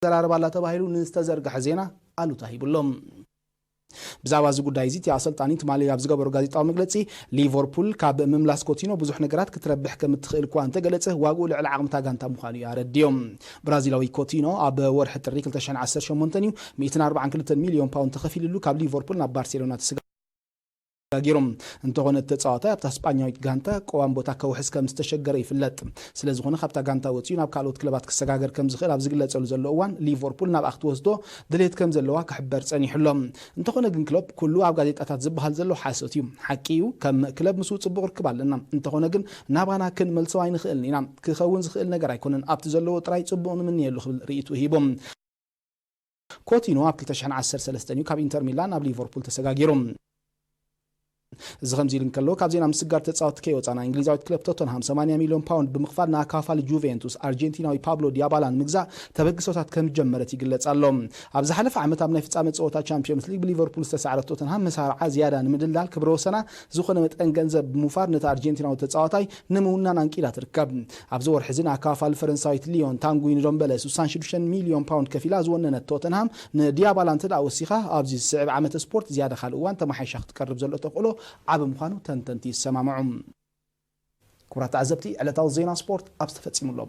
ዘራርብ ኣላ ተባሂሉ ንዝተዘርግሐ ዜና ኣሉታ ሂቡሎም። ብዛዕባ እዚ ጉዳይ እዚ እቲ ኣሰልጣኒ ትማሊ ኣብ ዝገበሮ ጋዜጣዊ መግለጺ፣ ሊቨርፑል ካብ ምምላስ ኮቲኖ ብዙሕ ነገራት ክትረብሕ ከም እትኽእል እኳ እንተገለጸ፣ ዋግኡ ልዕሊ ዓቕምታ ጋንታ ምዃኑ እዩ ኣረዲኡ። ብራዚላዊ ኮቲኖ ኣብ ወርሒ ጥሪ ክልተ ሽሕን ዓሰርተ ሸሞንተን እዩ ሚእትን ኣርባዓን ክልተን ሚልዮን ፓውንድ ተኸፊልሉ ካብ ሊቨርፑል ናብ ባርሴሎና ተሰጋጊሩ። እንተኾነ እቲ ተጻዋታይ ኣብታ ስጳኛዊት ጋንታ ቀዋም ቦታ ከውሕስ ከም ዝተሸገረ ይፍለጥ። ስለ ዝኾነ ካብታ ጋንታ ወጺኡ ናብ ካልኦት ክለባት ክሰጋገር ከም ዝኽእል ኣብ ዝግለጸሉ ዘሎ እዋን ሊቨርፑል ናብኣ ክትወስዶ ድሌት ከም ዘለዋ ክሕበር ጸኒሑ ኣሎ። እንተኾነ ግን ክሎፕ ኩሉ ኣብ ጋዜጣታት ዝበሃል ዘሎ ሓሶት እዩ። ሓቂ እዩ፣ ከም ክለብ ምስኡ ጽቡቕ ርክብ ኣለና። እንተኾነ ግን ናባና ክንመልሶ ኣይንኽእልን ኢና። ክኸውን ዝኽእል ነገር ኣይኮነን። ኣብቲ ዘለዎ ጥራይ ጽቡቕ ንምንየሉ ክብል ርእይቱ ሂቡ። ኮቲኖ ኣብ ክልተ ሽሕን ዓሰርተ ሰለስተን እዩ ካብ ኢንተር ሚላን ናብ ሊቨርፑል ተሰጋጊሩ። እዚ ከምዚ ኢሉ እንከሎ፣ ካብ ዜና ምስጋር ተጻወትቲ ከይወጻና፣ እንግሊዛዊት ክለብ ቶተንሃም ሰማንያ ሚልዮን ፓውንድ ብምኽፋል ንኣካፋሊ ጁቬንቱስ ኣርጀንቲናዊ ፓብሎ ዲያባላ ንምግዛእ ተበግሶታት ከም ጀመረት ይግለጽ ኣሎ። ኣብ ዝሓለፈ ዓመት ኣብ ናይ ፍጻመ ጸወታ ቻምፒዮንስ ሊግ ብሊቨርፑል ዝተሳዕረት ቶተንሃም መሳርዓ ዝያዳ ንምድልዳል ክብረ ወሰና ዝኾነ መጠን ገንዘብ ብምውፋር ነቲ ኣርጀንቲናዊ ተጻዋታይ ንምውናን ኣንቂዳ ትርከብ። ኣብዚ ወርሒ እዚ ንኣካፋሊ ፈረንሳዊት ሊዮን ታንጉይ ንዶምበለ ስሳን ሽዱሽተን ሚልዮን ፓውንድ ከፊላ ዝወነነት ቶተንሃም ንዲያባላ እንተ ደኣ ወሲኻ ኣብዚ ዝስዕብ ዓመተ ስፖርት ዝያዳ ካልእ እዋን ተማሓይሻ ክትቀርብ ዘሎ ተኽእሎ ዓቢ ምዃኑ ተንተንቲ ይሰማምዑ። ክቡራት ተዓዘብቲ፣ ዕለታዊ ዜና ስፖርት ኣብዚ ተፈጺሙ ኣሎ።